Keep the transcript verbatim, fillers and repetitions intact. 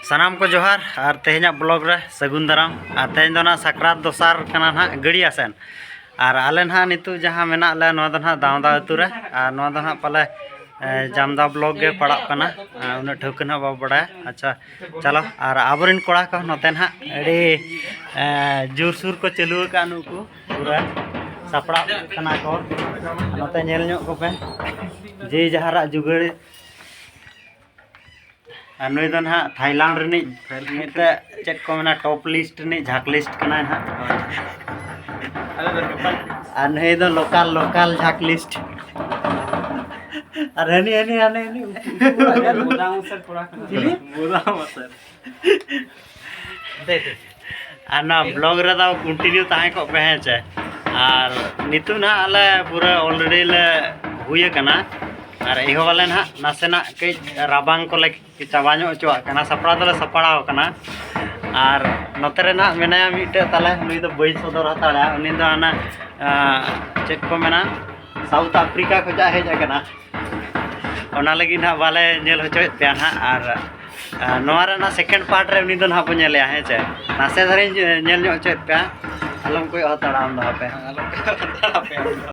ᱥᱟᱱᱟᱢ ᱠᱚ ᱡᱚᱦᱟᱨ ᱟᱨ ᱛᱮᱦᱮᱧᱟᱜ ᱵᱞᱚᱜ ᱨᱮ ᱥᱟᱹᱜᱩᱱ ᱫᱟᱨᱟᱢ᱾ ᱟᱨ ᱛᱮᱦᱮᱧ ᱫᱚ ᱱᱟᱦᱟᱜ ᱥᱟᱠᱨᱟᱛ ᱫᱚᱥᱟᱨ ᱠᱟᱱᱟ ᱱᱟᱦᱟᱜ ᱜᱟᱹᱲᱤᱭᱟ ᱥᱮᱱ᱾ ᱟᱨ ᱟᱞᱮ ᱱᱟᱦᱟᱜ ᱱᱤᱛᱚᱜ ᱡᱟᱦᱟᱸ ᱢᱮᱱᱟᱜ ᱞᱮᱭᱟ, ᱱᱚᱣᱟ ᱫᱚ ᱱᱟᱦᱟᱜ ᱫᱟᱣᱫᱟ ᱟᱹᱛᱩ ᱨᱮ᱾ ᱟᱨ ᱱᱚᱣᱟ ᱫᱚ ᱱᱟᱦᱟᱜ ᱯᱟᱞᱮ ᱮ, ᱡᱟᱢᱫᱟ ᱵᱞᱚᱜ ᱜᱮ ᱯᱟᱲᱟᱜ ᱠᱟᱱᱟ᱾ ᱮ, ᱩᱱᱟᱹᱜ ᱴᱷᱟᱹᱣᱠᱟᱹ ᱱᱟᱦᱟᱜ ᱵᱟᱵᱚ ᱵᱟᱲᱟᱭᱟ᱾ ᱟᱪᱪᱷᱟ, ᱪᱚᱞᱚ, ᱟᱨ ᱟᱵᱚᱨᱮᱱ ᱠᱚᱲᱟ ᱠᱚ ᱱᱚᱛᱮ ᱱᱟᱦᱟᱜ ᱟᱹᱰᱤ ᱮ, ᱡᱳᱨᱥᱳᱨ ᱠᱚ ᱪᱟᱹᱞᱩ ᱟᱠᱟᱫ, ᱱᱩᱠᱩ ᱯᱩᱨᱟᱹ ᱥᱟᱯᱲᱟᱜ ᱠᱟᱱᱟ ᱠᱚ᱾ ᱱᱚᱛᱮ ᱧᱮᱞ ᱧᱚᱜ ᱠᱚᱯᱮ, ᱡᱮ ᱡᱟᱦᱟᱨᱟᱜ ᱡᱩᱜᱟᱹᱲ᱾ ᱟᱨ ᱱᱩᱭ ᱫᱚ ᱱᱟᱦᱟᱜ ᱛᱷᱟᱭᱞᱮᱱᱰ ᱨᱤᱱᱤᱡ ᱢᱤᱫᱴᱮᱡ, ᱪᱮᱫ ᱠᱚ ᱢᱮᱱᱟ, ᱴᱚᱯ ᱞᱤᱥᱴ ᱨᱤᱱᱤᱡ ᱡᱷᱟᱠ ᱞᱤᱥᱴ ᱠᱟᱱᱟᱭ ᱱᱟᱦᱟᱜ᱾ ᱟᱨ ᱱᱩᱭ ᱫᱚ ᱞᱳᱠᱟᱞ, ᱞᱳᱠᱟᱞ ᱡᱷᱟᱠ ᱞᱤᱥᱴ᱾ ᱟᱨ ᱦᱟᱹᱱᱤ, ᱦᱟᱹᱱᱤ, ᱦᱟᱹᱱᱤ, ᱦᱟᱹᱱᱤ᱾ ᱪᱤᱞᱤ? ᱟᱨ ᱱᱚᱣᱟ ᱵᱞᱚᱜ ᱨᱮᱫᱚ ᱠᱚᱱᱴᱤᱱᱤᱭᱩ ᱛᱟᱦᱮᱸ ᱠᱚᱜ ᱯᱮ, ᱦᱮᱸ ᱪᱮ? ᱟᱨ ᱱᱤᱛᱚᱜ ᱱᱟᱦᱟᱜ ᱟᱞᱮ ᱯᱩᱨᱟᱹ ᱚᱞᱨᱮᱰᱤ ᱞᱮ ᱦᱩᱭ ᱟᱠᱟᱱᱟ᱾ ᱟᱨ ᱮᱦᱚᱵ ᱟᱞᱮ ᱱᱟᱦᱟᱜ ᱱᱟᱥᱮᱱᱟᱜ ᱠᱟᱹᱡ ᱨᱟᱵᱟᱝ ᱠᱚᱞᱮ ᱪᱟᱵᱟ ᱧᱚᱜ ᱦᱚᱪᱚᱣᱟᱜ ᱠᱟᱱᱟ, ᱥᱟᱯᱲᱟᱣ ᱫᱚᱞᱮ ᱥᱟᱯᱲᱟᱣ ᱟᱠᱟᱱᱟ᱾ ᱟᱨ ᱱᱚᱛᱮ ᱨᱮ ᱱᱟᱦᱟᱜ ᱢᱮᱱᱟᱭᱟ ᱢᱤᱫᱴᱮᱡ ᱛᱟᱞᱮ, ᱩᱱᱤ ᱫᱚ ᱵᱟᱹᱧ ᱥᱚᱫᱚᱨ ᱦᱟᱛᱟᱲᱟ᱾ ᱩᱱᱤ ᱫᱚ ᱦᱟᱱᱟ, ᱟᱸ, ᱪᱮᱫ ᱠᱚ ᱢᱮᱱᱟ, ᱥᱟᱣᱩᱛᱷ ᱟᱯᱷᱨᱤᱠᱟ ᱠᱷᱚᱱᱟᱜ ᱦᱮᱡ ᱟᱠᱟᱱᱟ᱾ ᱚᱱᱟ ᱞᱟᱹᱜᱤᱫ ᱱᱟᱦᱟᱜ ᱵᱟᱞᱮ ᱧᱮᱞ ᱦᱚᱪᱚᱭᱮᱫ ᱯᱮᱭᱟ ᱱᱟᱦᱟᱜ᱾ ᱟᱨ, ᱟᱸ, ᱱᱚᱣᱟ ᱨᱮᱱᱟᱜ ᱥᱮᱠᱮᱱᱰ ᱯᱟᱨᱴ ᱨᱮ ᱩᱱᱤ ᱫᱚ ᱱᱟᱦᱟᱜ ᱵᱚᱱ ᱧᱮᱞᱮᱭᱟ, ᱦᱮᱸ ᱪᱮ? ᱱᱟᱥᱮ ᱫᱷᱟᱨᱟᱧ ᱧᱮᱞ ᱧᱚᱜ ᱦᱚᱪᱚᱭᱮᱫ ᱯᱮᱭᱟ, ᱟᱞᱚᱢ ᱠᱚᱭᱚᱜ ᱦᱟᱛᱟᱲᱟ ᱟᱢ ᱫᱚ ᱦᱟᱯᱮ᱾